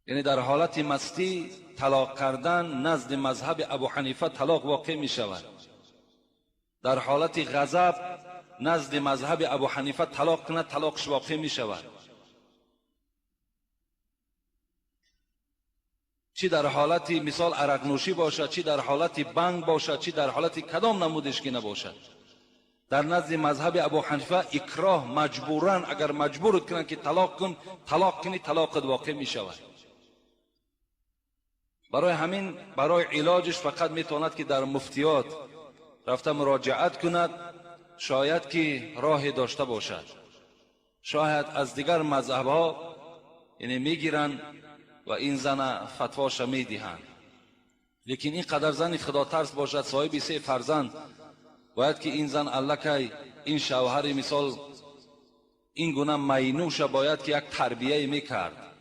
یعنی در حالت مستی طلاق کردن نزد مذهب ابو حنیفه طلاق واقع می شود. در حالت غضب نزد مذهب ابو حنیفه طلاق کند طلاقش واقع می شود. چی در حالت مثال عرق نوشی باشد، چی در حالت بنگ باشد، چی در حالت کدام نمودش که نباشد، در نزد مذهب ابو حنیفه اکراه مجبورا اگر مجبورت کنند که طلاق کن، طلاق کنی، طلاقت واقع می شود. برای همین برای علاجش فقط میتواند که در مفتیات رفته مراجعت کند، شاید که راه داشته باشد. شاید از دیگر مذهب ها یعنی میگیرند و این زن فتواش میدهند. لیکن این قدر زن خدا ترس باشد، صاحب 3 فرزند، باید که این زن الکی این شوهر مثال این گونه مینوش باید که یک تربیه میکرد.